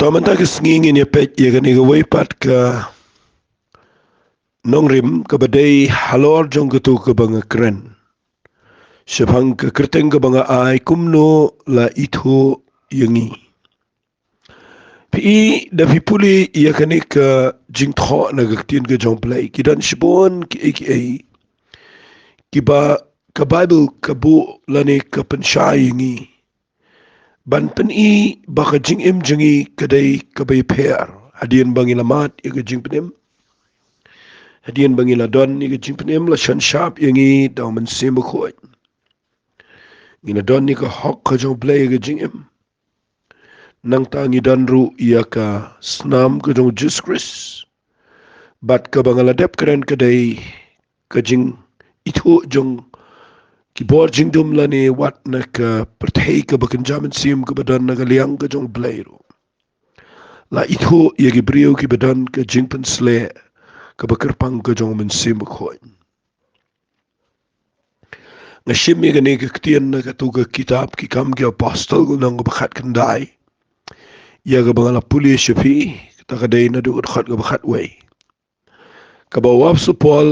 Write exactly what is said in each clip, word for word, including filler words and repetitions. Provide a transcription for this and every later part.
Te mynta ka sngi ngin ïa peit ïa kane kawei pat ka nongrim kaba dei halor jong katu kaba nga kren shaphang ka kyrteng kaba nga ai, kumno la ithuh ïa ngi. Phi i, da phi pule ïa kane ka jingthoh na ka ktien ka jong U Blei, ki don shibun kiei kiei kiba ka Baibl ka buh lane ka pynshai ïa ngi ban pyni ba ka jingim jong ngi ka dei kaba ïapher hadien ba ngi la mad ïa ka jingpynim. Hadien ba ngi la don ïa ka jingpynim, la shon shap ïa ngi da U Mynsiem Bakhuid, ngi la don ïa ka hok ka jong U Blei ïa ka jingim. Nangta ngi don ruh ïa ka snam ka jong U Jisu Khrist. Bad kaba nga la dep kren ka dei ka jingithuh jong ki bor jingdum lane wat na ka pyrthei kaba kynja mynsiem kaba don na ka liang ka jong U Blei ruh. La ithuh ïa ki briew kiba don ka jingpynsleh kaba kyrpang ka jong U Mynsiem Bakhuid. Nga shim ïa kane ka ktien na katu ka kitab Ki Kam ki Apostol, lynnong kaba khatkhyndai, ïa kaba nga la pule sha phi. Kata ka dei naduh ka dkhot kaba khatwei. Kaba u apostol Paul,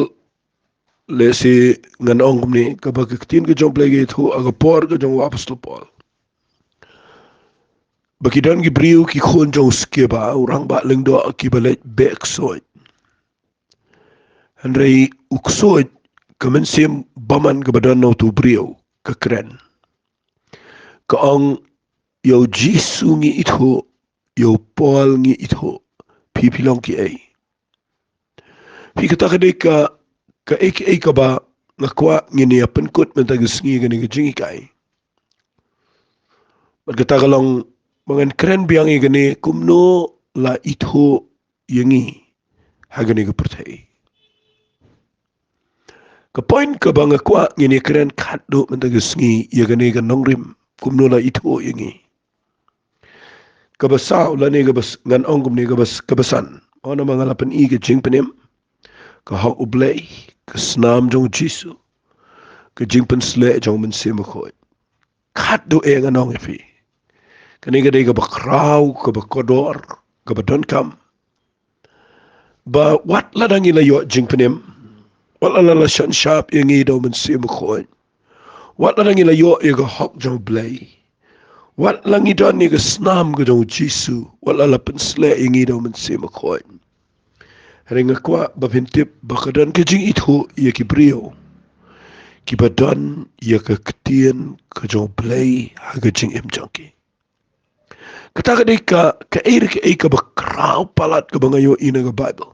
lehse ngan ong kumne, kaba ka ktien ka jong U Blei ka ïathuh ha ka por ka jong u apostol Paul ba ki don ki briew, ki khun jong u Skeva, u rangbah lyngdoh, kiba leit beh ksuid. Hynrei u ksuid, ka mynsiem bymman kaba don na utu u briew ka kren, ka ong, ïa u Jisu ngi ithuh, ïa u Paul ngi ithuh, phi phi long kiei? Phi, kata ka dei ka, kaei kaei kaba nga kwah ngin ïa pynkut mynta ka sngi, kane ka jinghikai. Bad kata ka long ba ngan kren biang ïa kane, kumno la ithuh ïa ngi ha kane ka pyrthei. Ka point kaba nga kwah ngin ïa kren khatduh mynta ka sngi, ïa kane ka nongrim, kumno la ithuh ïa ngi. Kaba saw lane kaba s-, ngan ong kumne, kaba s-, kaba san, namar nga la pyni ka jingpynim, ka hok U Blei, ka snam jong u Jisu, ka jingpynsleh jong u Mynsiem Bakhuid. Khatduh eh ngan ong ïa phi, kane ka dei kaba khraw, kaba kordor, kaba donkam, ba wat lada ngi la ïoh jingpynim, wat lada la shon shap ïa ngi da u Mynsiem Bakhuid, wat lada ngi la ïoh ïa ka hok jong U Blei, wat la ngi don ïa ka snam ka jong u Jisu, wat la la pynsleh ïa ngi da u Mynsiem Bakhuid, hynrei nga kwah ba phin tip ba ka don ka jingithuh ïa ki briew kiba don ïa ka ktien ka jong U Blei ha ka jingim jong ki. Kata ka dei ka, kaei re kaei kaba khraw palat kaba nga ïohi na ka Baibl.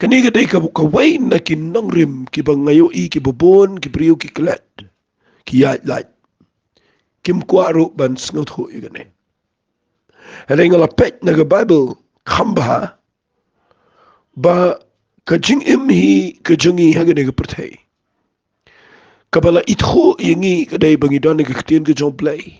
Kane ka dei ka, kawei na ki nongrim kiba nga ïohi kiba bun ki briew ki klet, ki ïaid lait, kim kwah ruh ban sngewthuh ïa kane. Hynrei nga la peit na ka Baibl kham bha ba ka jingim hi ka jong ngi ha kane ka pyrthei, kaba la ithuh ïa ngi ka dei ba ngi don ïa ka ktien ka jong U Blei.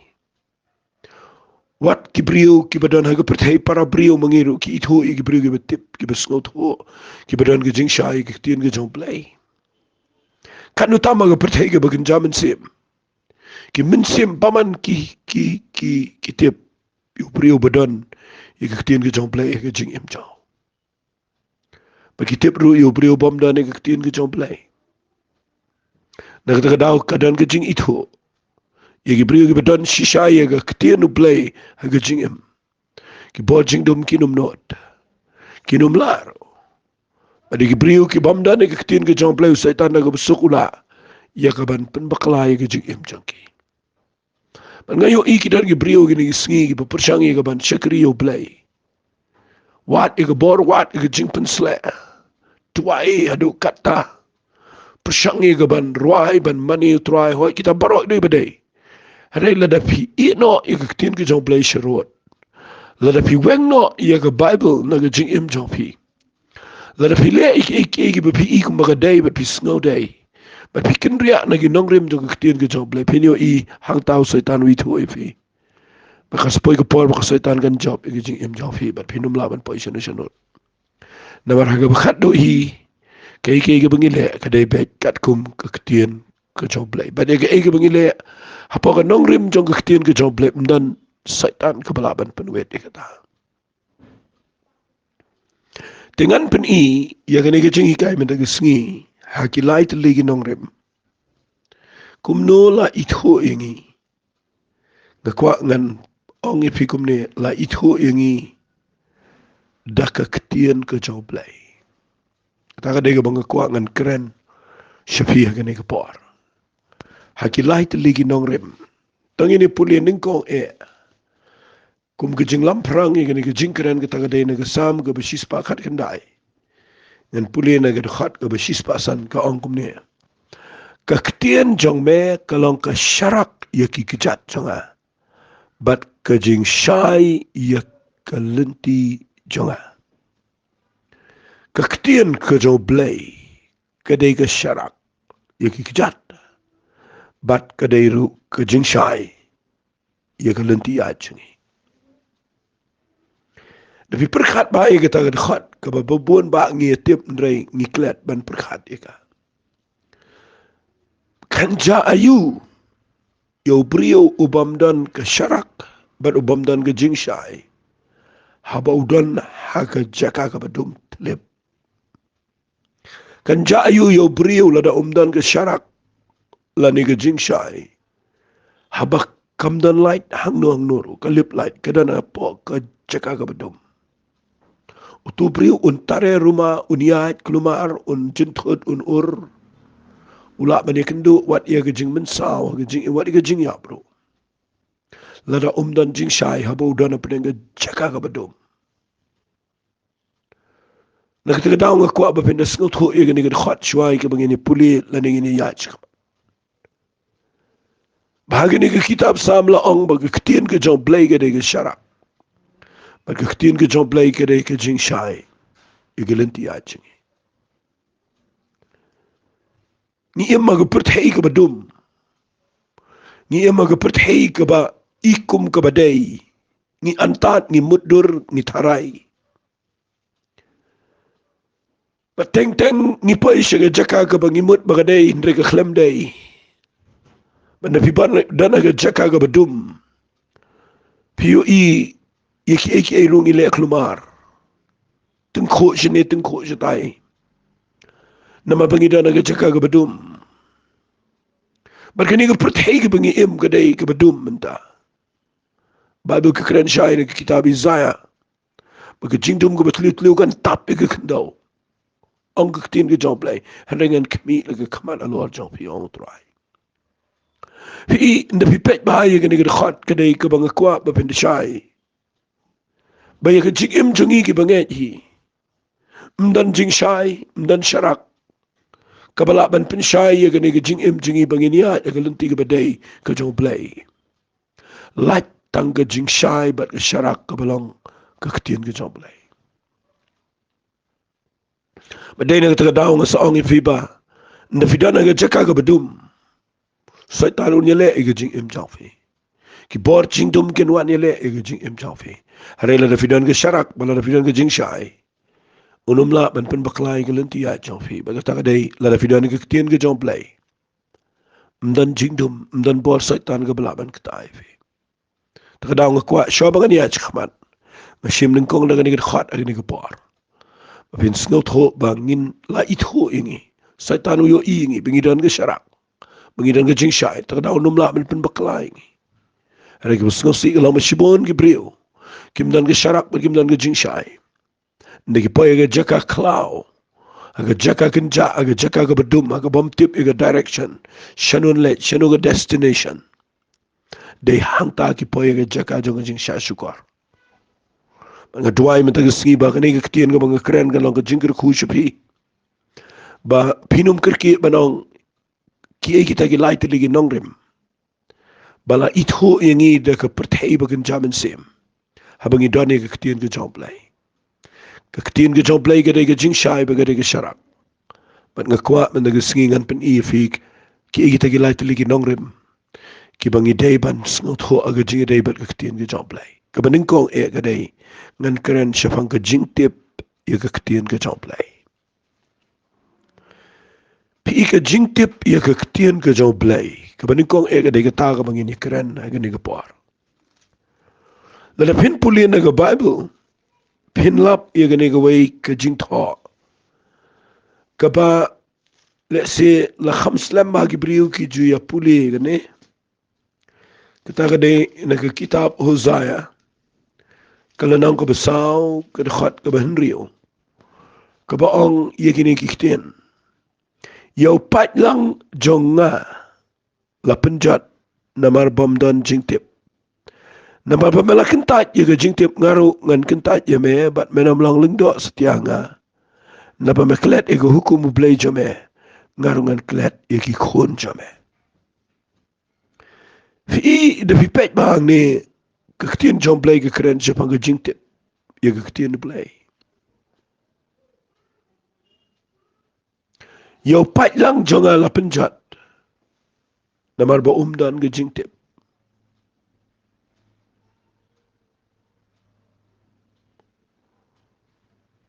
Wat ki briew kiba don ha ka pyrthei, para briew ma ngi ruh ki ithuh ïa ki briew kiba tip, kiba sngewthuh, kiba don ka jingshai ïa ka ktien ka jong U Blei. Katno tam ha ka pyrthei kaba kynja mynsiem, ki mynsiem bymman ki, ki, ki, ki tip ïa u briew ba don ïa ka ktien ka jong U Blei ha ka jingim jong u. Ba ki tip ruh ïa u briew bym don ïa ka ktien ka jong U Blei. Na kata ka daw ka don ka jingithuh ïa ki briew kiba don shisha ïa ka ktien U Blei ha ka jingim. Ki bor jingdum kin ym nud, kin ym lah ruh. Bad ïa ki briew ki bym don ïa ka ktien ka jong U Blei, u Soitan da kaba suk u lah ïa ka ban pynbakla ïa ka jingim jong ki. Bad nga ïohi ki don ki briew kine ki sngi kiba pyrshang ïa ka ban shakri ïa U Blei. Wad ïa ka bor, wad ïa ka jingpynsleh, duwai haduh katta, pyrshang ïa ka ban rwai, ban mane ïa U Trai, hooid kita baroh dei ba dei. Hynrei lada phi ïeh noh ïa ka ktien ka jong U Blei sharud, lada phi weng noh ïa ka Baibl na ka jingim jong phi, lada phi leh ïa kiei kiei kiba phi i kumba ka dei bad phi sngew dei, bad phi kynriah na ki nongrim jong ka ktien ka jong U Blei, phin ïohi hangta u Soitan u ithuh ïa phi. Bad ka sa poi ka por ba ka Soitan kan jop ïa ka jingim jong phi bad phin ym lah ban poi shano shano. Namar ha kaba khatduh hi, kaei kaei kaba ngi leh ka dei beit katkum ka ktien ka jong U Blei. Bad ïa kaei kaba ngi leh hapoh ka nongrim jong ka ktien ka jong U Blei, ym don Soitan kaba lah ban pynwit ïa kata. Te ngan pyni ïa kane ka jinghikai mynta ka sngi ha ki lai tylli ki nongrim. Kumno la ithuh ïa ngi? Nga kwah ngan ong ïa phi kumne, la ithuh ïa ngi da ka ktien ka jong U Blei. Kata ka dei kaba nga kwah ngan kren sha phi ha kane ka por. Ha ki lai tylli ki nongrim. Tang ïa ne pule nyngkong eh. Kum ka jinglamphrang ïa kane ka jingkren, kata ka dei na ka Salm kaba shispah khatkhyndai. Ngan pule na ka dkhot kaba shispah san, ka ong kumne: Ka ktien jong me ka long ka sharak ïa ki kjat jong nga, bad ka jingshai ïa ka lynti jong nga. Ka ktien ka jong U Blei ka dei ka sharak ïa ki kjat, bad ka dei ruh ka jingshai ïa ka lynti ïaid jong ngi. Da phi pyrkhat ba ïa kata ka dkhot kaba bun ba ngi tip, hynrei ngi klet ban pyrkhat ïa ka. Kan jia aïu ïa u briew u bym don ka sharak bad u bym don ka jingshai, haba u don ha ka jaka kaba dum thlip? Kan jia aïu ïa u briew lada um don ka sharak lane ka jingshai, haba kam don lait hangno hangno ruh, ka lip lait, ka don hapoh ka jaka kaba dum? Utu u briew un tare ruma, un ïaid kulmar, un jynthut, un ur. U lah ban ïakynduh wat ïa ka jingmynsaw, ka jing, wat ïa ka jingïap ruh, lada um don jingshai haba u don hapdeng ka jaka kaba dum. Na kata ka daw nga kwah ba phin da sngewthuh ïa kane ka dkhot shuwa kaba ngin ïa pule lane ngin ïa ïaid sha khmat. Ba ha kane ka kitab Salm la ong ba ka ktien ka jong U Blei ka dei ka sharak, bad ka ktien ka jong U Blei ka dei ka jingshai ïa ka lynti ïaid jong ngi. Ngi im ha ka pyrthei kaba dum. Ngi im ha ka pyrthei kaba i kum kaba dei. Ngi antad, ngi mutdur, ngi tharai. Bad teng teng ngi poi sha ka jaka kaba ngi mut ba ka dei, hynrei ka khlem dei. Bad na phi ban don ha ka jaka kaba dum, phi ïohi ïa kiei kiei ruh ngi leh kulmar. Tyngkhuh shane, tyngkhuh shatai. Namar ba ngi don ha ka jaka kaba dum. Bad kane ka pyrthei kaba ngi im ka dei kaba dum mynta. Baibl ka kren shai na ka kitab Isaiah ba ka jingdum kaba tliw tliw kan tap ïa ka khyndew, ong ka ktien ka jong U Blei. Hynrei ngan khmih la ka khmat halor jong phi, ong U Trai. Phi, ynda phi peit bha ïa kane ka dkhot, ka dei kaba nga kwah ba phin da shai. Ba ïa ka jingim jong ngi kiba ngeit hi, ym don jingshai, ym don sharak kaba lah ban pynshai ïa kane ka jingim jong ngi ba ngin ïaid ha ka lynti kaba dei ka jong U Blei. Lait tang ka jingshai bad ka sharak kaba long ka ktien ka jong U Blei. Bad dei na kata ka daw nga sa ong ïa phi ba ynda phi don ha ka jaka kaba dum, Soitan un ïaleh ïa ka jingim jong phi. Ki bor jingdum kin wan ïaleh ïa ka jingim jong phi. Hynrei lada phi don ka sharak bad lada phi don ka jingshai, un ym lah ban pynbakla ïa ka lynti ïaid jong phi. Bad kata ka dei lada phi don ha ka ktien ka jong U Blei. Ym don jingdum, ym don bor Soitan kaba lah ban kta ïa phi. Te ka daw nga kwah shuwa ba ngan ïaid sha khmat, nga shim nyngkong da kane ka dkhot ha kane ka por, ba phin sngewthuh ba ngin la ithuh ïa ngi. Soitan u ïohi ïa ngi ba ngi don ka sharak, ba ngi don ka jingshai. Te ka daw un ym lah ban pynbakla ïa ngi. Hynrei kaba sngewsih ka long ba shibun ki briew kim don ka sharak bad kim don ka jingshai. Ynda ki poi ha ka jaka khlaw, ha ka jaka kynjah, ha ka jaka kaba dum, ha kaba ym tip ïa ka direction, shano leit, shano ka destination, dei hangta ki poi ha ka jaka jong ka jingshah shukor. Nga duwai mynta ka sngi ba kane ka ktien kaba nga kren kan long ka jingkyrkhu sha phi, ba phin ym kyrkieh ban ong, kiei kita ki lai tylli ki nongrim ba la ithuh ïa ngi da ka pyrthei ba kynja mynsiem, haba ngi don ïa ka ktien ka jong U Blei. Ka ktien ka jong U Blei ka dei ka jingshai bad ka dei ka sharak. Bad nga kwah mynta ka sngi ngan pyni ïa phi kiei kita ki lai tylli ki nongrim kiba ngi dei ban sngewthuh ha ka jingïadei bad ka ktien ka jong U Blei. Kaba nyngkong eh ka dei, ngan kren shaphang ka jingtip ïa ka ktien ka jong U Blei. Phi i, ka jingtip ïa ka ktien ka jong U Blei, kaba nyngkong eh ka dei kata kaba ngin ïa kren ha kane ka por. Lada phin pule na ka Baibl, phin lap ïa kane kawei ka jingthoh kaba lehse la kham slem ba ki briew ki ju ïa pule ïa kane. Kata ka dei na ka kitab Hosea, ka lynnong kaba saw, ka dkhot kaba hynriew, kaba ong ïa kine ki ktien: Ïa u paidlang jong nga la pynjot, namar bym don jingtip. Namar ba me la kyntait ïa ka jingtip, nga ruh ngan kyntait ïa me, bad men ym long lyngdoh satia nga. Naba me klet ïa ka hukum U Blei jong me, nga ruh ngan klet ïa ki khun jong me. Phi i, da phi peit ba hangne, ka ktien jong U Blei ka kren shaphang ka jingtip ïa ka ktien U Blei. Ïa u paidlang jong nga la pynjot, namar ba um don ka jingtip.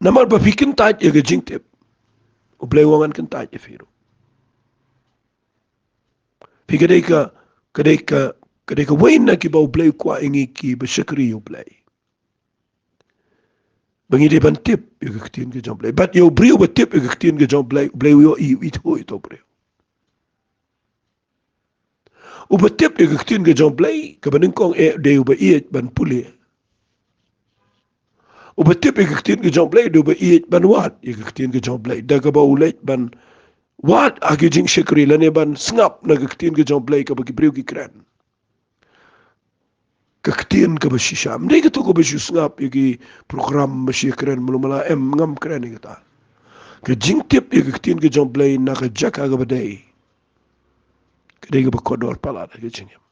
Namar ba phi kyntait ïa ka jingtip, U Blei u ong ngan kyntait ïa phi ruh. Phi, ka dei ka, ka dei ka, ka dei kawei na kiba U Blei u kwah ïa ngi kiba shakri ïa U Blei, ba ngi dei ban tip ïa ka ktien ka jong U Blei. Bad ïa u briew ba tip ïa ka ktien ka jong U Blei, U Blei u ïohi, u ithuh ïa uto u briew. Uba tip ïa ka ktien ka jong U Blei, kaba nyngkong eh u dei uba ïeit ban pule. Uba tip ïa ka ktien ka jong U Blei u dei uba ïeit ban wad ïa ka ktien ka jong U Blei, da kaba u leit ban wad ha ki jingshakri lane ban sngap na ka ktien ka jong U Blei kaba ki briew ki kren. Ka ktien kaba shisha. Ym dei kato kaba shu sngap ïa ki program ba shi kren malu mala, em, ngam kren ïa kata. Ka jingtip ïa ka ktien ka jong U Blei na ka jaka kaba dei, ka dei kaba kordor palat ha ka jingim.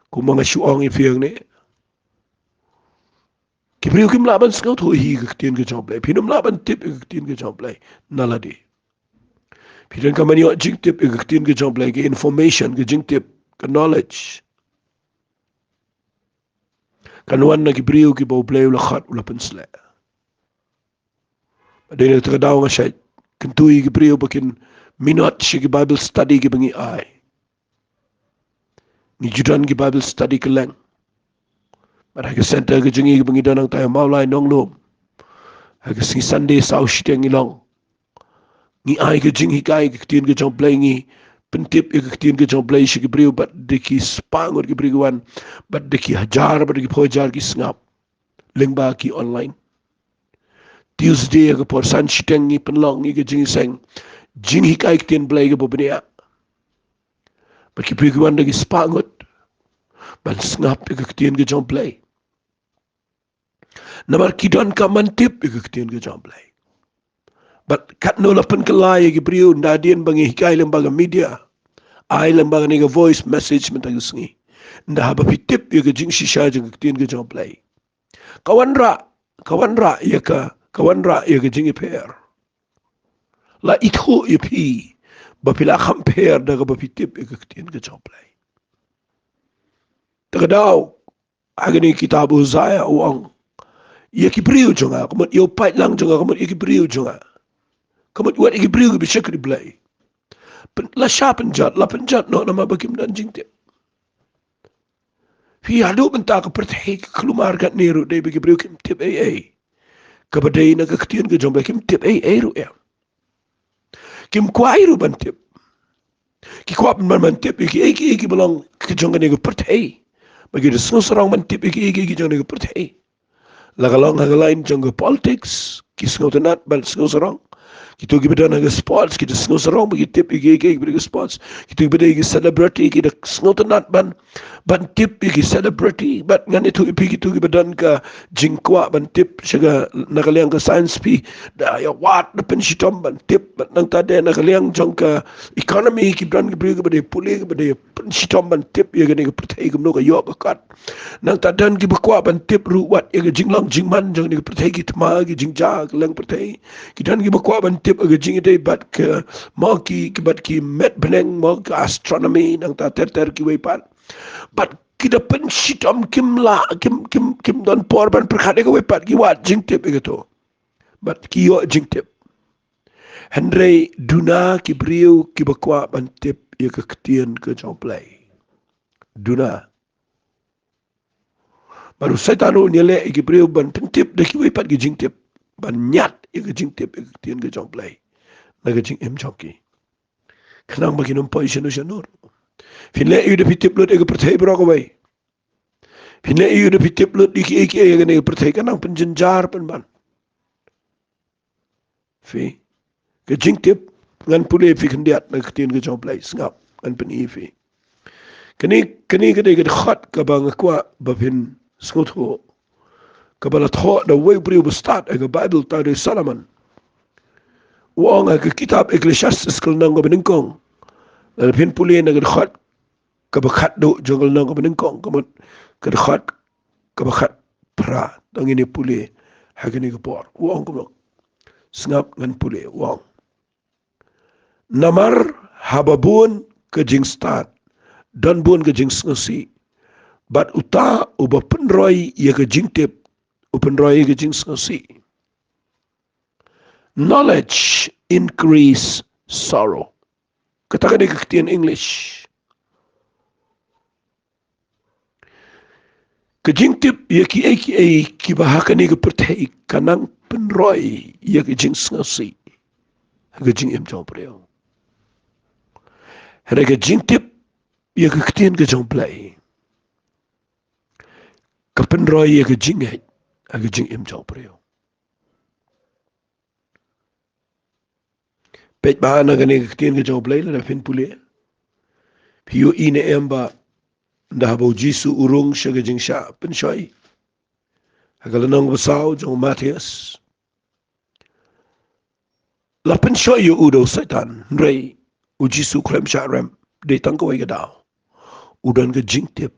Kumba nga shu ong ïa phi hangne, ki briew kim lah ban sngewthuh hi ka ktien ka jong U Blei. Phin ym lah ban tip ïa ka ktien ka jong U Blei na lade. Phi don ka man ïoh jingtip ïa ka ktien ka jong U Blei, ka information, ka jingtip, ka knowledge, kan wan na ki briew kiba U Blei u la khot, u la pynsleh. Bad dei na kata ka daw nga shait kyntu ïa ki briew ba kin minot sha ki Bible study kiba ngi ai. Ngi ju don ki Bible study kylleng. Bad ha ka center ka jong ngi kaba ngi don hangtai ha Mawlai Nonglum, ha ka sngi Sunday saw shiteng ngi long. Ngi ai ka jinghikai ka ktien ka jong U Blei, ngi pyntip ïa ka ktien ka jong U Blei sha ki briew, bad da ki spah ngut ki briew ki wan, bad da ki hajar, bad da ki phew hajar ki sngap lyngba ki online. Tuesday ha ka por san shiteng ngi pynlong ïa ka jingïaseng jinghikai ktien Blei kaba bniah. Bad ki briew ki wan da ki spah ngut ban sngap ïa ka ktien ka jong U Blei. Namar ki don ka man tip ïa ka ktien ka jong U Blei. Bad katno la pynkylla ïa ki briew, ynda hadien ba ngi hikai lyngba ka media, ai lyngba kane ka voice message mynta ka sngi, ynda haba phi tip ïa ka jingshisha jong ka ktien ka jong U Blei, ka wanrah, ka wanrah ïa ka, ka wanrah ïa ka jingïapher. La ithuh ïa phi ba phi la kham pher da kaba phi tip ïa ka ktien ka jong U Blei. Te ka daw ha kane ka kitab Hosea u ong ïa ki briew jong nga, ka mut ïa u paidlang jong nga, ka mut ïa ki briew jong nga, ka mut wat ïa ki briew kiba shakri Blei. Pyn-, la shah pynjot, la pynjot noh namar ba kim don jingtip. Phi, haduh mynta ka pyrthei ka kulmar katne ruh dei ba ki briew kim tip ei ei. Kaba dei na ka ktien ka jong U Blei kim tip ei ei ruh em. Kim kwah ei ruh ban tip. Ki kwah ban, ban tip ïa kiei kiei kiba long ka jong kane ka pyrthei. Ba ki da sngewsarong ban tip ïa kiei kiei ki jong kane ka pyrthei. La ka long ha ka line jong ka politics, ki sngewtynnat ban sngewsarong. Kito kiba don ha ka sports, ki da sngewsarong ba ki tip ïa kiei kiei kiba dei ha ka sports. Kito kiba dei ki celebrity, ki da sngewtynnat ban, ban tip ïa ki celebrity. Bad ngan ïathuh ïa phi, kito kiba don ka jingkwah ban tip sha ka, na ka liang ka science, phi da ïa wad, da pynshitom ban tip. Bad nangta de na ka liang jong ka economy, ki don ki briew kiba dei pule, kiba dei pynshitom ban tip ïa kane ka pyrthei kumno ka ïoh ka kot. Nangta don kiba kwah ban tip ruh wat ïa ka jinglong jingman jong kane ka pyrthei, ki thma, ki jingjia kylleng pyrthei. Ki don kiba kwah ban tip ïa ka jingïadei bad ka, mo, ki, ki bad ki met bneng, mo, ka astronomy, nangta ter ter kiwei pat. Bad ki da pynshitom, kim lah, kim, kim, kim don por ban pyrkhat ïa kawei pat, ki wad jingtip ïa kato. Bad ki ïoh jingtip. Hynrei duna ki briew kiba kwah ban tip ïa ka ktien ka jong U Blei. Duna. Bad u Soitan ruh un ïaleh ïa ki briew ban pyntip da kiwei pat ki jingtip, ban ñiad ïa ka jingtip ïa ka ktien ka jong U Blei na ka jingim jong ki, khnang ba kin ym poi shano shano. Phin leh aïu da phi tip lut ïa ka pyrthei baroh kawei? Phin leh aïu da phi tip lut ïa kiei kiei ha kane ka pyrthei? Ka nang pynjynjar pynban. Phi, ka jingtip, ngan pule ïa phi khyndiat na ka ktien ka jong U Blei. Sngap, ngan pyni ïa phi. Kane, kane ka dei ka dkhot kaba nga kwah ba phin sngewthuh, kaba la thoh da uwei u briew ba stad ha ka Baibl, u Trai Solomon. U ong ha ka kitab Ecclesiastes ka lynnong kaba nyngkong, lada phin pule na ka dkhot kaba khatduh jong ka lynnong kaba nyngkong, ka mut ka dkhot kaba khatphra. To ngin ïa pule ha kane ka por. U ong kumno? Sngap, ngan pule. U ong: Namar haba bun ka jingstad, don bun ka jingsngewsih, bad uta uba pynroi ïa ka jingtip, u pynroi ïa ka jingsngewsih. Knowledge increase sorrow. Kata ka dei ka ktien English. Ka jingtip ïa kiei kiei kiba ha kane ka pyrthei ka nang pynroi ïa ka jingsngewsih ha ka jingim jong u briew. Hynrei ka jingtip ïa ka ktien ka jong U Blei ka pynroi ïa ka jingngeit ha ka jingim jong u briew. Peit bha na kane ka ktien ka jong U Blei, lada phin pule, phi ïohi ne em ba ynda haba u Jisu u rung sha ka jingshah pynshoi, ha ka lynnong ba saw jong u Mathaios, la pynshoi ïa u da u Soitan, hynrei u Jisu u khlem shah rem, dei tang kawei ka daw, u don ka jingtip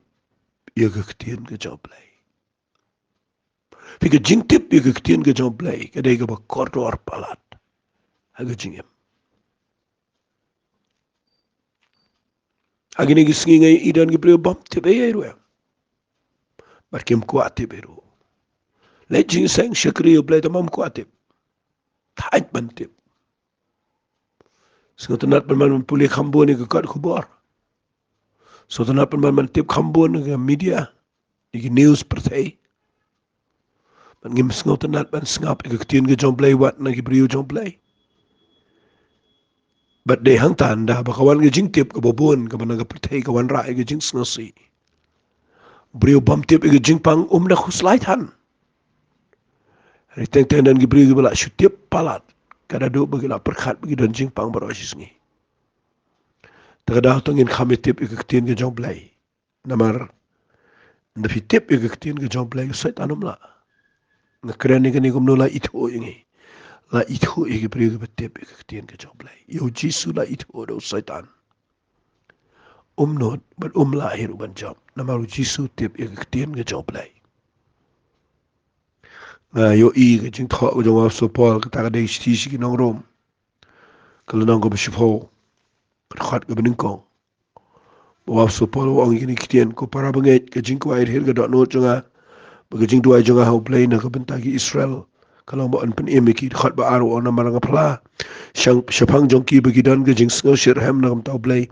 ïa ka ktien ka jong U Blei. Phi, ka jingtip ïa ka ktien ka jong U Blei ka dei kaba kordor palat ha ka jingim. Ha kine ki sngi nga ïohi don ki briew bym tip ei ei ruh em, bad kim kwah tip ei ruh. Leit jingïaseng, shakri ïa U Blei, tang bym kwah tip. Thait ban tip. Sngewtynnat pynban ban pule kham bun ïa ka kot khubor. Sngewtynnat pynban ban tip kham bun ïa ka media, ïa ki news pyrthei. Bad ngim sngewtynnat ban sngap ïa ka ktien ka jong U Blei wat na ki briew jong U Blei. Bad dei hangta ynda ba ka wan ka jingtip kaba bun kaba na ka pyrthei, ka wanrah ïa ka jingsngewsih. Briew bym tip ïa ka jingpang um da khuslai than. Hynrei teng teng don ki briew kiba la shu tip palat, ka da duh ba ki la pyrkhat ba ki don jingpang baroh shi sngi. Te ka daw to ngin kham ïa tip ïa ka ktien ka jong U Blei. Namar ynda phi tip ïa ka ktien ka jong U Blei, u Soitan um lah. Nga kren ïa kane kumno? La ithuh ïa ngi. La ithuh ïa ki briew kiba tip ïa ka ktien ka jong U Blei. Ïa u Jisu la ithuh da u Soitan. Um nud bad um lah hi ruh ban jop, namar u Jisu u tip ïa ka ktien ka jong U Blei. Nga ïohi ka jingthoh ka jong u Apostol Paul, kata ka dei shithi sha ki nong Rom, ka lynnong kaba shiphew, ka dkhot kaba nyngkong. U Apostol Paul u ong ïa kine ki ktien: Ko para bangeit, ka jingkwah ïa ka dohnud jong nga bad ka jingduwai jong nga ha U Blei na ka bynta ki Israel ka long ba yn pynim ïa ki. Dkhot ba ar u ong: Namar nga phla shaphang jong ki ba ki don ka jingsngewshitrhem na ka bynta U Blei,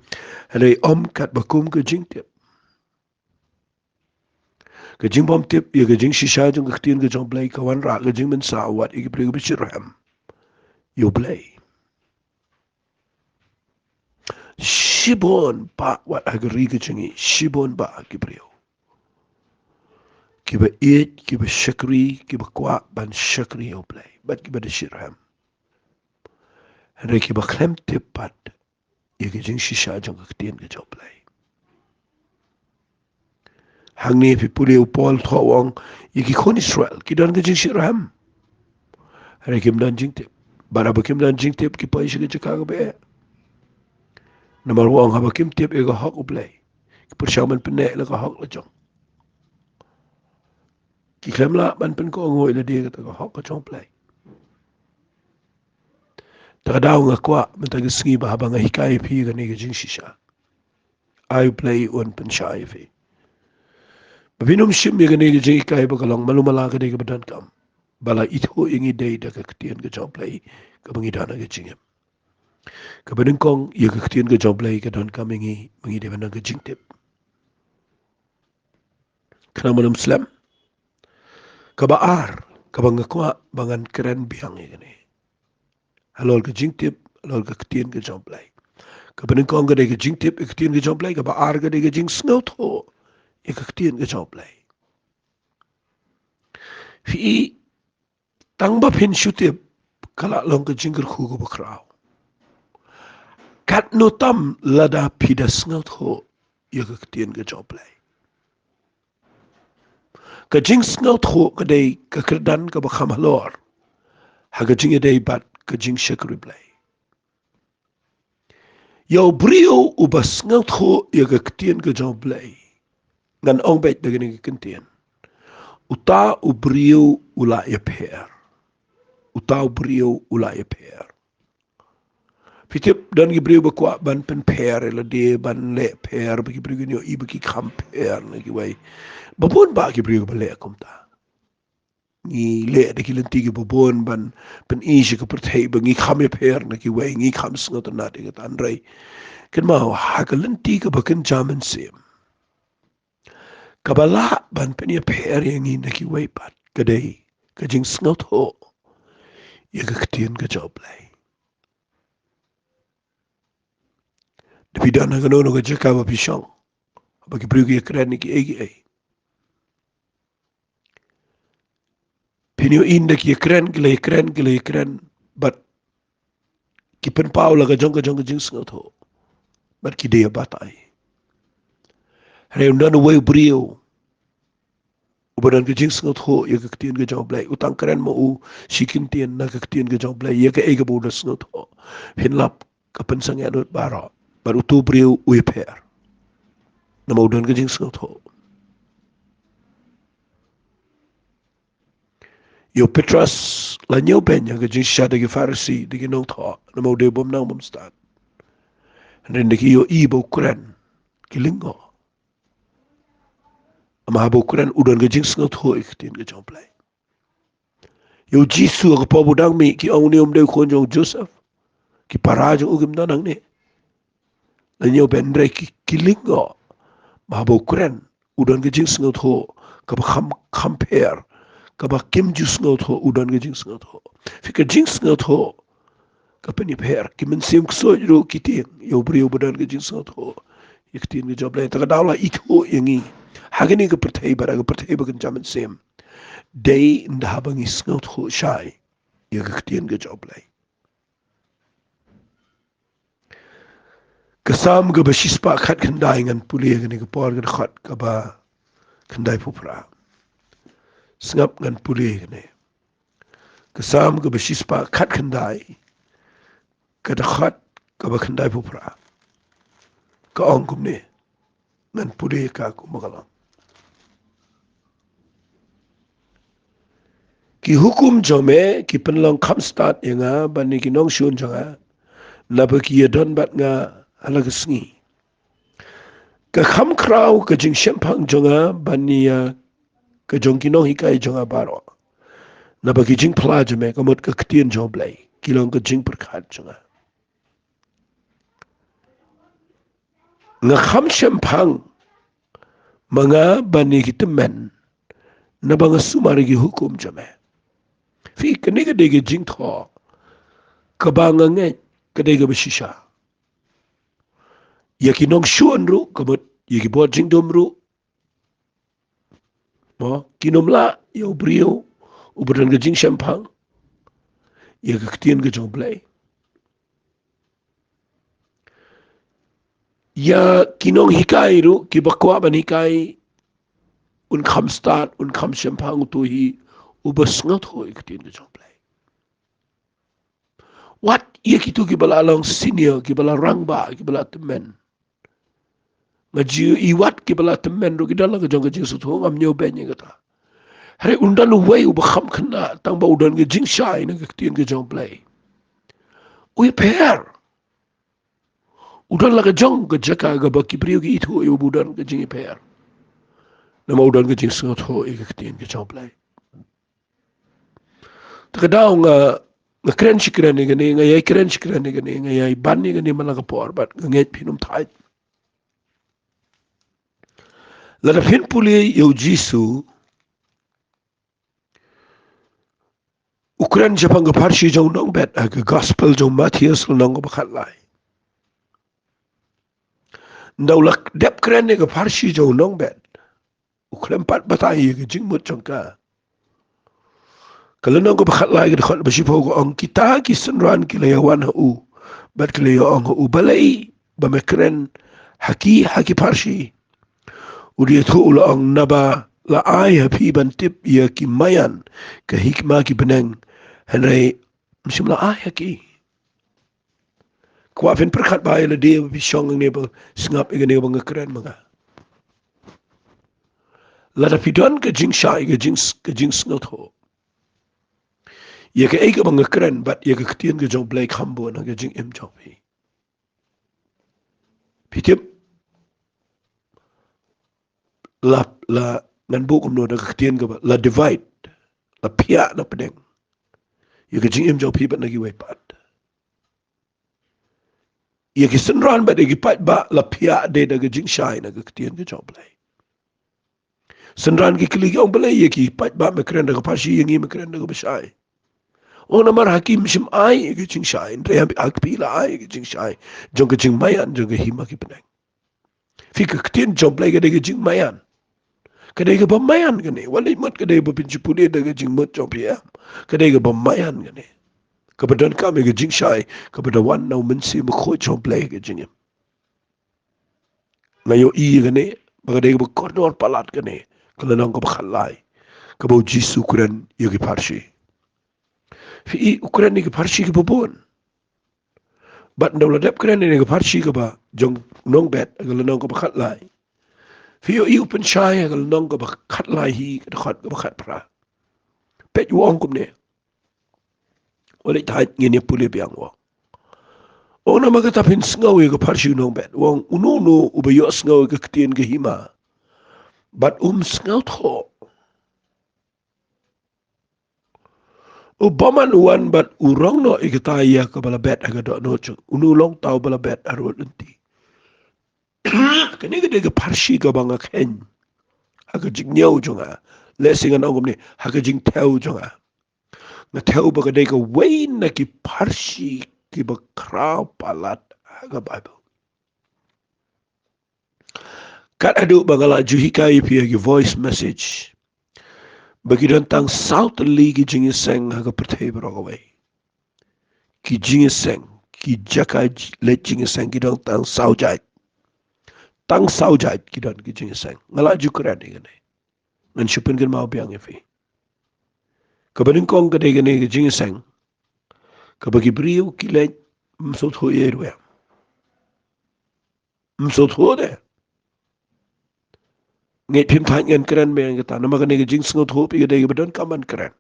hynrei ym katba kum ka jingtip. Ka jingbymtip ïa ka jingshisha jong ka ktien ka jong U Blei ka wanrah ka jingmynsaw wat ïa ki briew kiba shitrhem ïa U Blei. Shibun bah wat ha ka ri ka jong ngi, shibun bah ki briew kiba ïeit, kiba shakri, kiba kwah ban shakri ïa U Blei, bad kiba da shitrhem, hynrei kiba khlem tip pat ïa ka jingshisha jong ka ktien ka jong U Blei. Hangne phi pule, u Paul u thoh u ong ïa ki khun Israel ki don ka jingshitrhem, hynrei kim don jingtip. Bad haba kim don jingtip, ki poi sha ka jaka kaba eh. Namar u ong haba kim tip ïa ka hok U Blei, ki pyrshang ban pynneh la ka hok la jong. Ki khlem lah ban pynkohnguh ïa lade kata ka hok ka jong U Blei. Te ka daw nga kwah mynta ka sngi ba haba nga hikai ïa phi kane ka jingshisha, ai U Blei un pynshai ïa phi ba phin ym shim ïa kane ka jinghikai ba ka long malu mala, ka dei kaba donkam, ba la ithuh ïa ngi dei da ka ktien ka jong U Blei kaba ngi don ha ka jingim. Kaba nyngkong, ïa ka ktien ka jong U Blei ka donkam ïa ngi ba ngi dei ban don ka jingtip. Khnang ban ym slem, Kaba ar, kaba nga kwah ba ngan kren biang ïa kane. Halor ka jingtip, halor ka ktien ka jong U Blei. Kaba nyngkong ka dei ka jingtip ïa ka ktien ka jong U Blei, kaba ar ka dei ka jingsngewthuh ïa ka ktien ka jong U Blei. Phi i, tang ba phin shu tip, ka la long ka jingkyrkhu kaba khraw. Katno tam lada phi da sngewthuh ïa ka ktien ka jong U Blei. Ka jingsngewthuh ka dei ka kyrdan kaba kham halor ha ka jingïadei bad ka jingshakri Blei. Ïa u briew uba sngewthuh ïa ka ktien ka jong U Blei, ngan ong beit da kane ka kyntien. Uta u briew u la ïapher. Uta u briew u la ïapher. Phi tip, don ki briew ba kwah ban pynpher ïa lade, ban leh pher, ba ki briew kin ïohi ba ki kham pher na kiwei. Ba bun bah ki briew ba leh kumta. Ngi leh da ki lynti kiba bun ban pyni sha ka pyrthei ba ngi kham ïapher na kiwei, ngi kham sngewtynnat ïa kata, hynrei kynmaw, ha ka lynti kaba kynja mynsiem, kaba lah ban pynïapher ïa ngi na kiwei pat ka dei ka jingsngewthuh ïa ka ktien ka jong U Blei. Da phi don ha kano kano ka jaka ba phi shong, ba ki briew ki ïakren ïa kiei kiei, phin ïohi da ki ïakren, ki la ïakren, ki la ïakren, bad ki pynpaw la ka jong ka jong ka jingsngewthuh, bad ki dei ïa batai. Hynrei un don uwei u briew uba don ka jingsngewthuh ïa ka ktien ka jong U Blei, u tang kren ma u shi kyntien na ka ktien ka jong U Blei ïa kaei kaba u da sngewthuh, phin lap ka pynsangeh lut baroh. Bad utu u briew u ïapher, namar u don ka jingsngewthuh. Ïa u Petros la ñiewbeiñ ha ka jingshisha da ki Pharisi, da ki nongthoh, namar u dei u bym nang bym stad. Hynrei da ki ïohi ba u kren, ki lyngngoh. Namar haba u kren u don ka jingsngewthuh ïa ka ktien ka jong U Blei. Ïa u Jisu ha ka por ba u dang mih ki ong une um dei u khun jong u Joseph. Ki para jong u kim don hangne. La ñiewbeiñ, hynrei ki, ki lyngngoh. Namar haba u kren u don ka jingsngewthuh kaba kham, kham pher, kaba kim ju sngewthuh, u don ka jingsngewthuh. Phi, ka jingsngewthuh ka pynïapher. Ki mynsiem ksuid ruh ki tieng ïa u briew ba don ka jingsngewthuh ïa ka ktien ka jong U Blei. Te ka daw la ithuh ïa ngi ha kane ka pyrthei, bad ha ka pyrthei ba kynja mynsiem, dei ynda haba ngi sngewthuh shai ïa ka ktien ka jong U Blei. Ka Salm kaba shispah khatkhyndai, ngan pule ïa kane ka por, ka dkhot kaba khyndaiphew phra. Sngap, ngan pule ïa kane. Ka Salm kaba shispah khatkhyndai, ka dkhot kaba khyndaiphew phra, ka ong kumne. Ngan pule ïa ka kumba ka long. Ki hukum jong me ki pynlong kham stad ïa nga bad ïa ki nongshun jong nga, naba ki ïadon bad nga ha la ka sngi. Ka kham khraw ka jingshemphang jong nga ban ïa ka jong ki nonghikai jong nga baroh. Naba ki jingphla jong me, ka mut ka ktien jong U Blei, ki long ka jingpyrkhat jong nga. Nga kham shemphang ma nga ban ïa ki tymmen, naba nga sumar ïa ki hukum jong me. Phi, kane ka dei ka jingthoh kaba nga ngeit ka dei kaba shisha. Ïa ki nongshun ruh, ka mut ïa ki bor jingdum ruh, mo, kin ym lah ïa u briew uba don ka jingshemphang ïa ka ktien ka jong U Blei. Ïa ki nonghikai ruh, kiba kwah ban hikai, un kham stad, un kham shemphang uto hi uba sngewthuh ïa ka ktien ka jong U Blei. Wat ïa kito kiba la long senior, kiba la rangbah, kiba la tymmen. Nga ju ïohi wat kiba la tymmen ruh ki don la ka jong ka jingsngewthuh, ngam ñiewbeiñ ïa kata. Hynrei un don uwei uba kham khynnah, tang ba u don ka jingshai na ka ktien ka jong U Blei, u ïapher. U don la ka jong ka jaka kaba ki briew ki ithuh ïa u ba u don ka jingïapher. Namar u don ka jingsngewthuh ïa ka ktien ka jong U Blei. Te ka daw nga, nga kren shi kren ïa kane, nga ïai kren shi kren ïa kane, nga ïai ban ïa kane man la ka por, bad nga ngeit phin ym thait. Lada phin pule ïa u Jisu, U kren shaphang ka pharshi jong u nongbet ha ka gospel jong u Mathaios lynnong kaba khatlai. Ynda u la dep kren ïa ka pharshi jong u nongbet, u khlem pat batai ïa ka jingmut jong ka. Ka lynnong kaba khatlai ka dkhot ba shiphew ka ong, kita ki synran ki la ïawan ha u bad ki la ïaong ha u, balei ba me kren ha ki ha ki pharshi? U da ïathuh u la ong, naba la ai ha phi ban tip ïa ki maian ka hikma ki bneng, hynrei ym shym la ai ha ki. Kwah phin pyrkhat bha ïa lade ba phi shong hangne ba sngap ïa kane ba nga kren ma nga. Lada phi don ka jingshai, ka jing, ka jingsngewthuh ïa kaei kaba nga kren bad ïa ka ktien ka jong u Blei kham bun ha ka jingim jong phi, phi tip, la, la, ngan buh kumno da ka ktien kaba, la divide, la phiah na pdeng ïa ka jingim jong phi bad na kiwei pat. Ïa ki synran bad ïa ki paidbah la phiah de da ka jingshai na ka ktien ka jong u Blei. Synran ki kylli ki ong, balei ïa ki paidbah me kren da ka pharshi, ïa ngi me kren da kaba shai? Ong, namar ha ki ym shym ai ïa ka jingshai, hynrei ha phi la ai ïa ka jingshai jong ka jingmaian jong ka hima ki bneng. Phi, ka ktien jong u Blei ka dei ka jingmaian. Ka dei kaba maian kane. Wat leit mut ka dei ba phin shu pule da ka jingmut jong phi, em. Ka dei kaba maian kane, kaba donkam ïa ka jingshai kaba da wan na u Mynsiem Bakhuid jong u Blei ha ka jingim. Nga ïohi ïa kane ba ka dei kaba kordor palat kane, ka lynnong kaba khatlai, kaba u Jisu u kren ïa ki pharshi. Phi i, u kren ïa ki pharshi kiba bun. Bad ynda u la dep kren ïa ka pharshi kaba jong u nongbet ha ka lynnong kaba khatlai, phi ïohi u pynshai ha ka lynnong kaba khatlai hi, ka dkhot kaba khatphra. Peit, u ong kumne. Wat leit thait, ngin ïa pule biang, u ong. U ong, namar kata phin sngew ïa ka pharshi u nongbet. U ong, uno uno uba ïohsngew ïa ka ktien ka hima bad um sngewthuh, u bymman u wan bad u rong noh ïa kata ïa kaba la bet ha ka dohnud jong u. Uno u long uta uba la bet ha rud lynti. Kane ka dei ka pharshi kaba nga kheiñ ha ka jingñiew jong nga. Lehse ngan ong kumne, ha ka jingthew jong nga. Nga thew ba ka dei kawei na ki pharshi kiba khraw palat ha ka Baibl. Kat haduh ba nga la ju hikai ïa phi ha ki voice message ba ki don tang saw tylli ki jingïaseng ha ka pyrthei baroh kawei. Ki jingïaseng, ki jaka j-, leit jingïaseng, ki don tang saw jait. Tang saw jait ki don ki jingïaseng. Nga la ju kren ïa kane. Ngan shu pynkynmaw biang ïa phi. Kaba nyngkong ka dei kane ka jingïaseng kaba ki briew ki leit ym sngewthuh ïa i ruh em. Ym sngewthuh de. Ngeit phim thait ngan kren biang ïa kata, namar kane ka jingsngewthuh phi ka dei kaba donkam ban kren.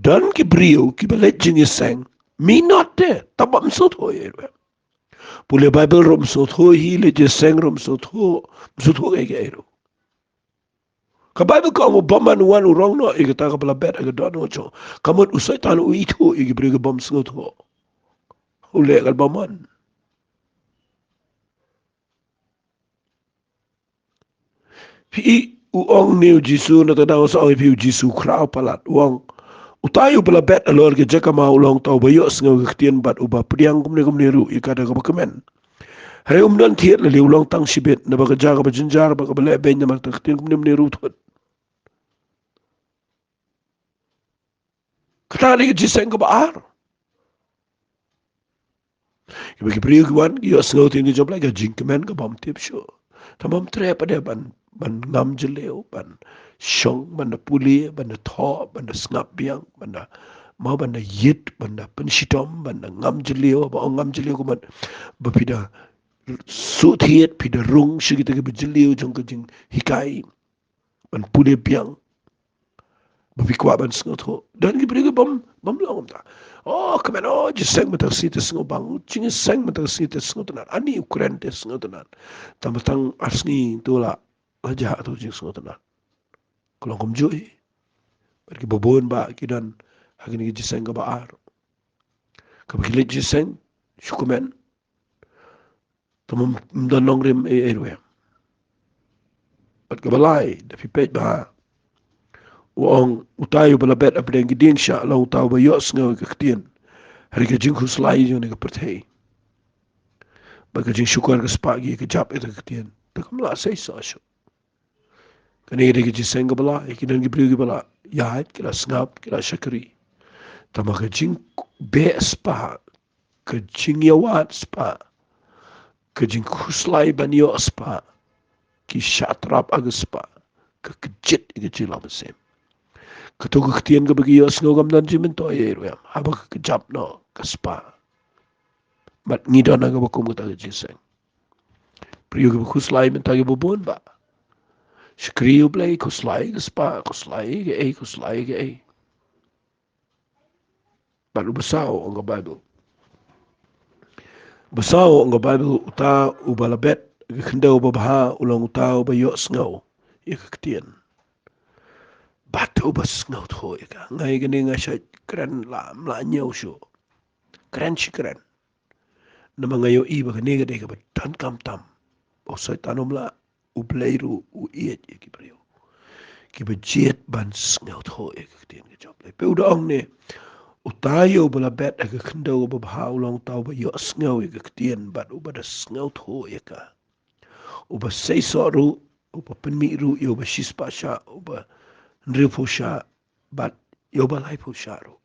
Don ki briew kiba leit jingïaseng, minot de, tangba ym sngewthuh ïa i ruh em. Pule Baibl ruh ym sngewthuh hi, leit jingïaseng ruh ym sngewthuh, ym sngewthuh kaei kaei ruh. Ka Baibl ka ong u bymman u wan u rong noh ïa kata kaba la bet ha ka dohnud jong u. Ka mut u Soitan u ithuh ïa ki briew kiba ym sngewthuh. U leh ka bymman. Phi i, u ong ne u Jisu, na kata ka daw sa ong ïa phi u Jisu u khraw palat. U ong, utai uba la bet halor ka jaka maw u long uta uba ïohsngew ïa ka ktien bad uba pdiang kumne kumne ruh ïa kata kaba kmen. Hynrei um don thied lei lei, u long tang shibit, naba ka jaka ba jynjar bad kaba lehbeiñ namar kata ka ktien kumne kumne ruh u thut. Kata ka dei ka jingïaseng kaba ar. Kiba ki briew ki wan ki ïohsngew ïa ka ktien ka jong u Blei, ka jingkmen ka bym tip shuh. Tangba ym treh pat de ban, ban ngam jylliew, ban shong, ban da pule, ban da thoh, ban da sngap biang, ban da, ma ban da ïit, ban da pynshitom, ban da ngam jylliew, ba ong ngam jylliew ka mut ba phi da suhthied, phi da rung sha kita kiba jylliew jong ka jinghikai. Ban pule biang. Ba phi kwah ban sngewthuh. Don ki briew ki bym, bym long kumta. Oh, kmen, oh, jingïaseng mynta ka sngi te sngewbang. Jingïaseng mynta ka sngi te sngewtynnat. Ani u kren te sngewtynnat. Tang ba tang ar sngi to la, la jah to jingsngewtynnat. Ka long kumjuh hi. Bad kiba bun bah ki don ha kine ki jingïaseng kaba ar. Kaba ki leit jingïaseng, shu kmen. Tangba ym don nongrim ei ei ruh em. Bad kaba lai, da phi peit bha, U ong, utai uba la bet hapdeng ki dieng shah u long utai uba ïohsngew ïa ka ktien. Hynrei ka jingkhuslai jong kane ka pyrthei bad ka jingshukor ka spah ki ïa ka jop ïa ka ktien. Te kam lah seisoh shuh. Kane ka dei ka jingïaseng kaba lah, ki don ki briew kiba la ïaid, ki la sngap, ki la shakri. Tangba ka jingbehspah, ka jingïawad spah, ka jingkhuslai ban ïoh spah, ki shah trap ha ka spah, ka kjit ïa ka jingïalam mynsiem. Kato ka ktien kaba ki ïohsngew kam don jingmyntoi ïa i ruh em, haba ka kjap noh ka spah. Bad ngi don ha kaba kum kata ka jingïaseng. Briew kiba khuslai mynta kiba bun bha. Shakri ïa U Blei, khuslai ka spah, khuslai kaei, khuslai kaei. Bad uba saw, ong ka Baibl. Uba saw, ong ka Baibl, uta uba la bet ha ka khyndew babha u long uta uba ïohsngew ïa ka ktien. Bad uba sngewthuh ïa ka. Nga ïa kane nga shait kren la, ym lah ñiew shuh. Kren shi kren. Namar nga ïohi ba kane ka dei kaba donkam tam. Ba u Soitan um lah, U Blei ruh u ïeit ïa ki briew kiba jied ban sngewthuh ïa ka ktien ka jong U Blei. Peit u da ong ne, utai uba la bet ha ka khyndew babha u long uta uba ïohsngew ïa ka ktien bad uba da sngewthuh ïa ka. Uba seisoh ruh, uba pynmih ruh ïa uba shispah shah, uba hynriewphew shah, bad ïa uba laiphew shah ruh.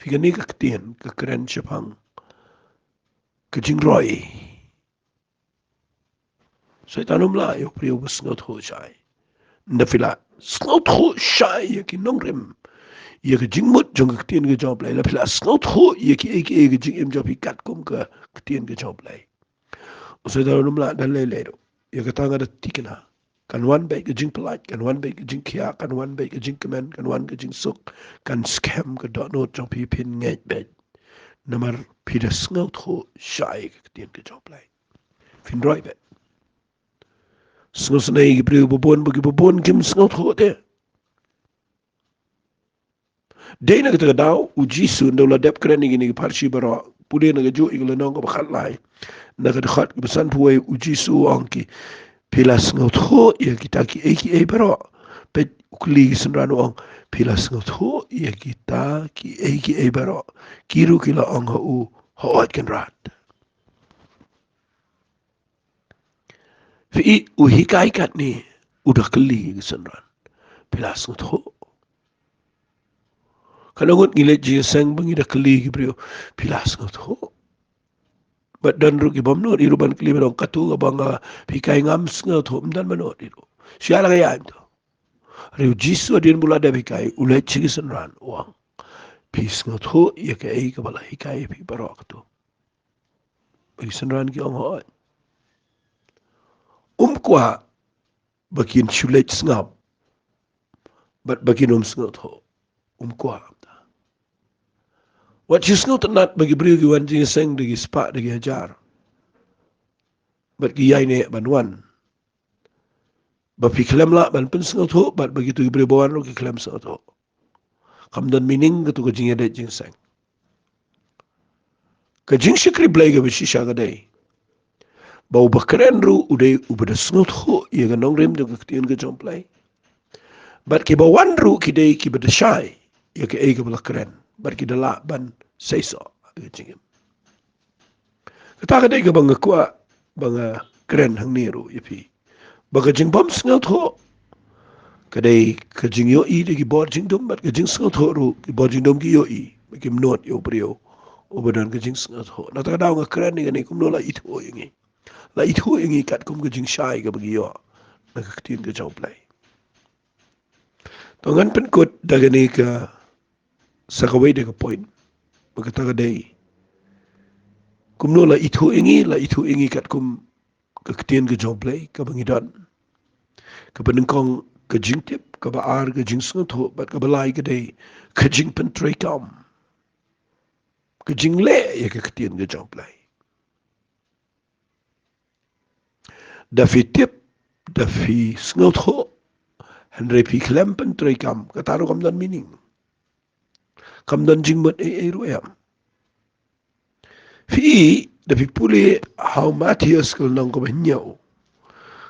Phi, kane ka ktien ka kren shaphang ka jingroi. Soitan um lah ïa u briew uba sngewthuh shai. Ynda phi la sngewthuh shai ïa ki nongrim, ïa ka jingmut jong ka ktien ka jong U Blei, la phi la sngewthuh ïa kiei kiei ka jingim jong phi katkum ka ktien ka jong U Blei, u Soitan um lah da lei lei ruh. Ïa kata nga da thikna, kan wan beit ka jingpyllait, kan wan beit ka jingkhiah, kan wan beit ka jingkmen, kan wan ka jingsuk, kan skhem ka dohnud jong phi, phin ngeit beit. Namar phi da sngewthuh shai ka ktien ka jong U Blei. Phin roi beit. Sngewsynei ïa ki briew ba bun, ba ki ba bun kim sngewthuh te. Dei na kata ka daw u Jisu ynda u la dep kren ïa kine ki Pharisi baroh, pule na kajuh ïa ka lynnong kaba khatlai, na ka dkhot kaba sanphew wei, u Jisu u ong ki, phi la sngewthuh ïa kita kiei kiei baroh? Peit u kylli ki synran, u ong, phi la sngewthuh ïa kita kiei kiei baroh? Ki ruh ki la ong ha u, hooid Kynrad. Phi i, u hikai katne u da kylli ki synran, phi la sngewthuh? Katno ngut ngi leit jingïaseng ba ngi da kylli ki briew, phi la sngewthuh? Bad don ruh ki bym nud hi ruh ban kylli, ba dang katu kaba nga phi hikai ngam sngewthuh, ym don ba nud hi ruh. Sha la ka ïaid to. Hynrei u Jisu hadien ba u la dep hikai, u leit sha ki synran, u ong, phi sngewthuh ïa kaei kaba la hikai ïa phi baroh katu? Bad ki synran ki ong, hooid. Um kwah ba kin shu leit sngap bad ba kin ym sngewthuh. Um kwah. Wat shu sngewtynnat ba ki briew ki wan jingïaseng da ki spah da ki hajar, bad ki ïaineh ban wan, ba phi khlem lah ban pynsngewthuh, bad ba kito ki briew ba wan ruh ki khlem sngewthuh. Kam don meaning kato ka jingïadei jingïaseng. Ka jingshakri Blei kaba shisha ka dei ba uba kren ruh u dei uba da sngewthuh ïa ka nongrim jong ka ktien ka jong U Blei. Bad kiba wan ruh ki dei kiba da shai ïa kaei kaba la kren, bad ki da lah ban seisoh ha ka jingim. Kata ka dei kaba nga kwah ba nga kren hangne ruh ïa phi, ba ka jingbym sngewthuh ka dei ka jingïohi da ki bor jingdum, bad ka jingsngewthuh ruh ki bor jingdum ki ïohi ba kim nud ïa u briew uba don ka jingsngewthuh. Na kata ka daw nga kren ïa kane kumno la ithuh ïa ngi, la ithuh ïa ngi katkum ka jingshai kaba ngi ïoh na ka ktien ka jong U Blei. To ngan pynkut da kane ka, sa kawei de ka point, ba kata ka dei kumno la ithuh ïa ngi, la ithuh ïa ngi katkum ka ktien ka jong U Blei kaba ngi don. Kaba nyngkong ka jingtip, kaba ar ka jingsngewthuh, bad kaba lai ka dei ka jingpyntreikam, ka jingleh ïa ka ktien ka jong U Blei. Da phi tip, da phi sngewthuh, hynrei phi khlem pyntreikam, kata ruh kam don meaning. Kam don jingmut ei ei ruh em. Phi i, da phi pule ha u Mathaios ka lynnong kaba hynñiew,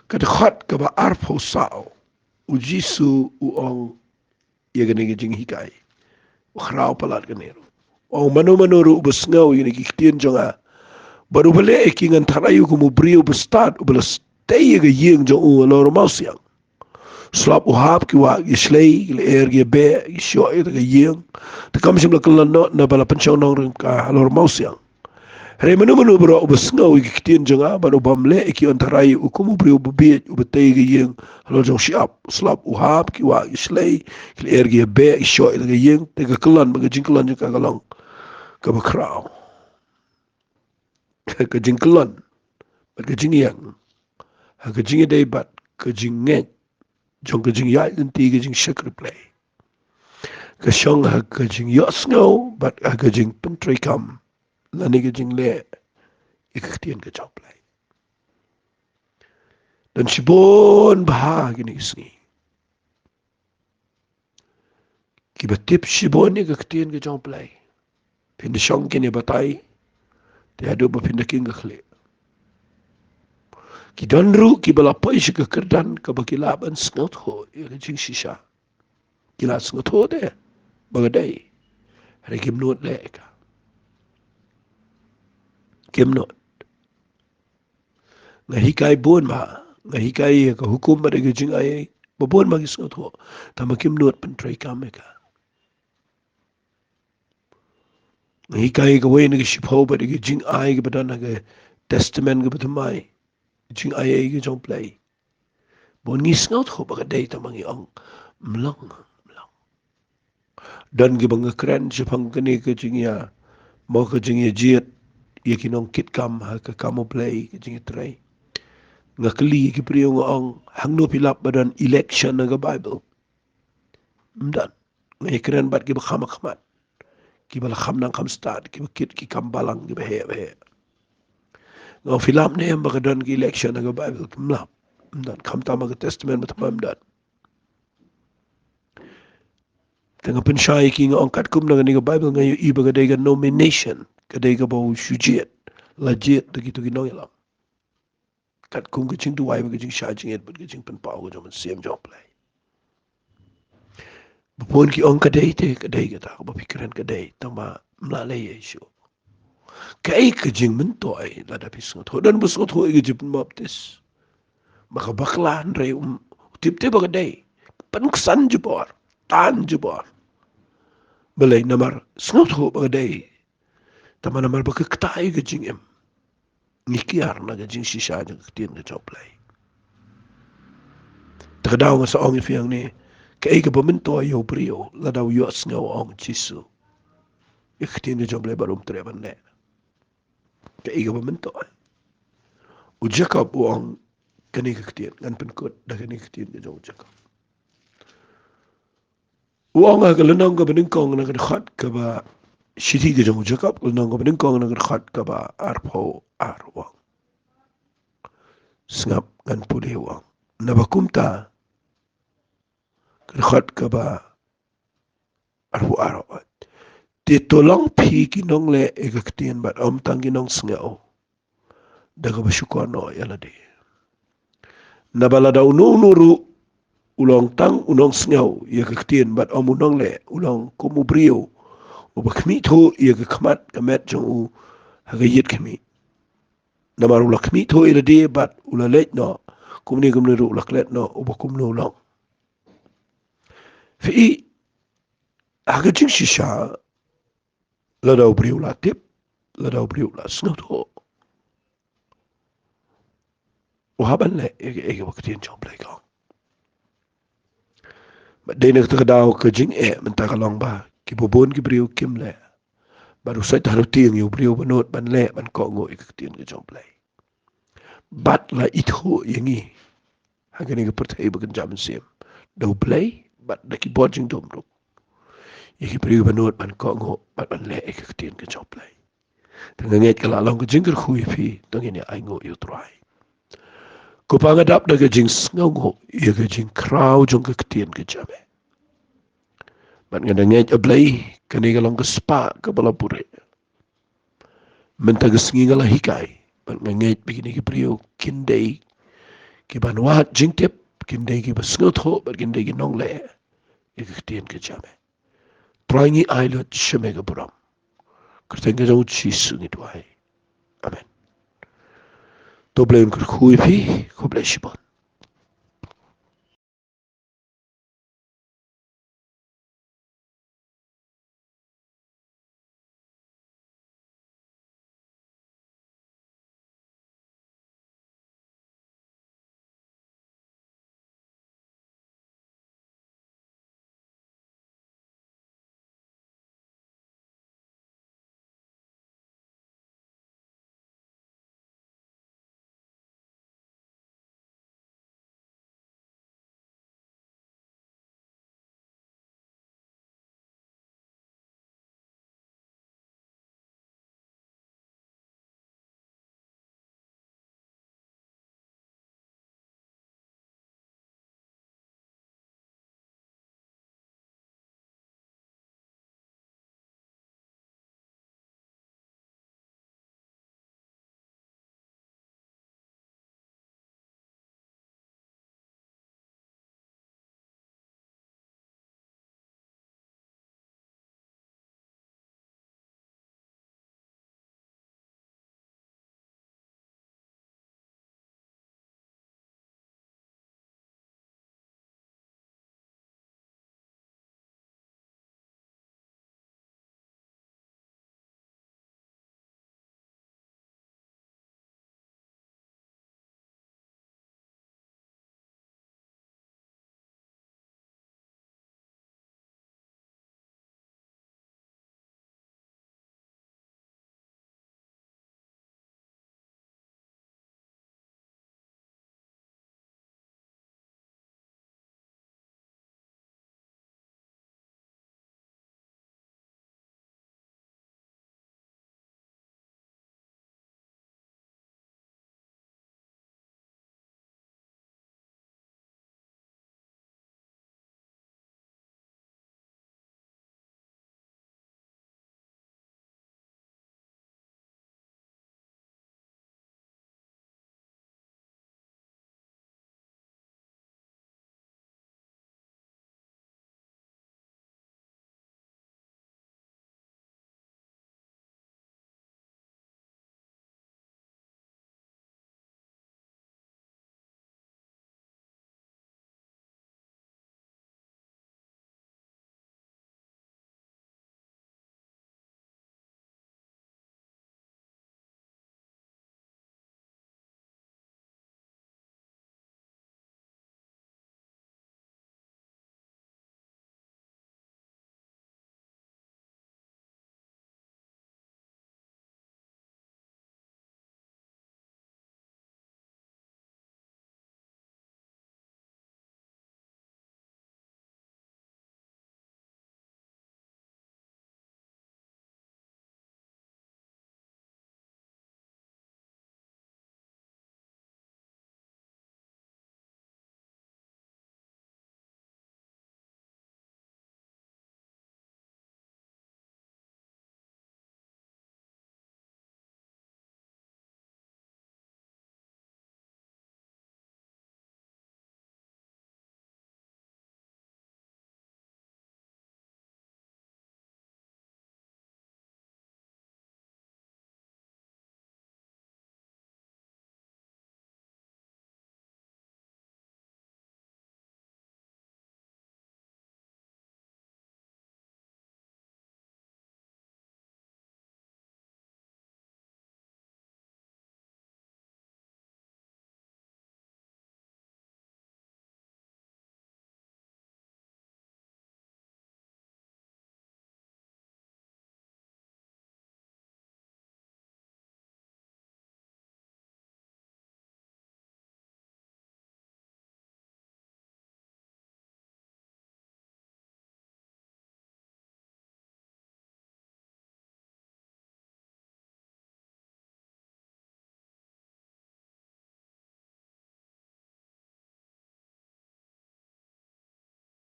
ka dkhot kaba arphew saw, u Jisu u ong, ïa kane ka jinghikai. U khraw palat kane ruh. Ong mano mano ruh uba sngew ïa kine ki ktien jong nga, bad uba leh ïa ki, ngan tharai ïa u kum u briew uba stad, uba la tei ïa ka ïing jong u halor u mawsiang. Slap u hap ki wah ki shlei, ki lyer ki beh, ki shoh ïa ka ïing. Te kam shym la kyllon noh, naba la pynshong nongrim ka halor u mawsiang. Hynrei mano mano baroh uba sngew ïa ki ktien jong nga, bad u bym leh ïa ki, yn tharai ïa u kum u briew uba bieit, uba tei ïa ka ïing halor jong u shyiap. Slap u hap ki wah ki shlei, ki lyer ki beh, ki shoh ïa ka ïing. Te ka kyllon, bad ka jingkyllon jong ka ka long kaba khraw. Ka jingkyllon bad ka jingïeng ha ka jingïadei bad ka jingngeit jong ka jingïaid lynti, ka jingshakri Blei, ka shong ha ka jingïohsngew bad ha ka jingpyntreikam, lane ka jingleh ïa ka ktien ka jong U Blei. Don shibun bha kine ki sngi kiba tip shibun ïa ka ktien ka jong U Blei. Phin da shong kine batai, te haduh ba phin da king ka khlieh. Ki don ruh kiba la poi sha ka kyrdan kaba ki lah ban sngewthuh ïa ka jingshisha. Ki la sngewthuh te ba ka dei, hynrei kim nud leh ïa ka. Kim nud. Nga hikai bun bha, nga hikai ïa ka hukum bad ïa ka jingai, ba bun bha ki sngewthuh, tangba kim nud pyntreikam ïa ka. Nga hikai kawei na ka shiphew bad ïa ka jingai kaba don ha ka Testament kaba thymmai, jingai ïa ka jong U Blei. Bun ngi sngewthuh ba ka dei, tangba ngi ong, mlong, mlong. Don kiba nga kren shaphang kane ka jingïa, mo ka jingïajied ïa ki nongkitkam ha ka kam U Blei, ka jingïatrei. Nga kylli ïa ki briew, nga ong, hangno phi lap ba don election ha ka Bible? Ym don. Nga ïakren bad kiba kham ha khmat, kiba la kham nang kham stad, kiba kit ki kam balang kiba heh ba heh. Nga ong, phi lap ne em ba ka don ki election ha ka Bible? Kim lap. Ym don. Khamtam ha ka Testament ba thymmai ym don. Te nga pynshai ïa ki, nga ong, katkum na kane ka Bible nga ïohi ba ka dei ka nomination, ka dei kaba u shu jied, la jied da kito ki nongïalam. Katkum ka jingduwai bad ka jingshah jingit bad ka jingpynpaw ka jong U Mynsiem jong U Blei. Ba bun ki ong ka dei te, ka dei kata kaba phi kren ka dei, tangba ym lah leh ei ei shuh. Kaei ka jingmyntoi lada phi sngewthuh? Don ba sngewthuh ïa ka jingpynbaptis, ba ka bakla, hynrei um tip te ba ka dei. Pynksan jubor, tan jubor. Balei? Namar sngewthuh ba ka dei. Tangba namar ba ka kta ïa ka jingim, ngi kiar na ka jingshisha jong ka ktien ka jong U Blei. Te ka daw nga sa ong ïa phi hangne, kaei kaba myntoi ïa u briew lada u ïohsngew, ong Jisu, ïa ka ktien ka jong U Blei bad um treh ban leh? Kaei kaba myntoi? U Jakob u ong kane ka ktien, ngan pynkut da kane ka ktien ka jong u Jakob. U ong ha ka lynnong kaba nyngkong na ka dkhot kaba, shithi ka jong u Jakob, lynnong kaba nyngkong na ka dkhot kaba arphew ar, u ong. Sngap, ngan pule, u ong. Naba kumta, ka dkhot kaba arphew ar, u ong, te to long phi ki nongleh ïa ka ktien bad ym tang ki nongsngew, da kaba shukor noh ïa lade. Naba lada uno uno ruh u long tang u nongsngew ïa ka ktien bad ym u nongleh, u long kum u briew uba khmih thuh ïa ka khmat ka met jong u ha ka ïit khmih. Namar u la khmih thuh ïa lade bad u la leit noh, kumne kumne ruh u la klet noh, uba kumno u long? Phi i, ha ka jingshisha, lada u briew u la tip, lada u briew u la sngewthuh, u hap ban leh ïa kaei kaba ka ktien jong U Blei ka ong. Bad dei na kata ka daw ka jingeh mynta ka long ba kiba bun ki briew kim leh. Bad u sait ha u tieng ïa u briew ba nud ban leh, ban kohnguh ïa ka ktien ka jong U Blei. Bad la ithuh ïa ngi ha kane ka pyrthei ba kynja mynsiem, da U Blei bad da ki bor jingdum ruh, ïa ki briew ba nud ban kohnguh bad ban leh ïa ka ktien ka jong U Blei. Te nga ngeit ka la long ka jingkyrkhu ïa phi, to ngin ïa ainguh ïa U Trai. Ko Pa, nga dap da ka jingsngewnguh ïa ka jingkhraw jong ka ktien ka jong me. Bad nga da ngeit, A Blei, kane ka long ka spah kaba la buhrieh. Mynta ka sngi nga la hikai, bad nga ngeit ba kine ki briew kin dei kiban wad jingtip, kin dei kiba sngewthuh, bad kin dei ki nongleh ïa ïa ka ktien ka jong me. Trai ngi ailad sha me ka burom. Kyrteng ka jong u Jisu ngi duwai. Amen. To Blei un kyrkhu ïa phi, khublei shibun.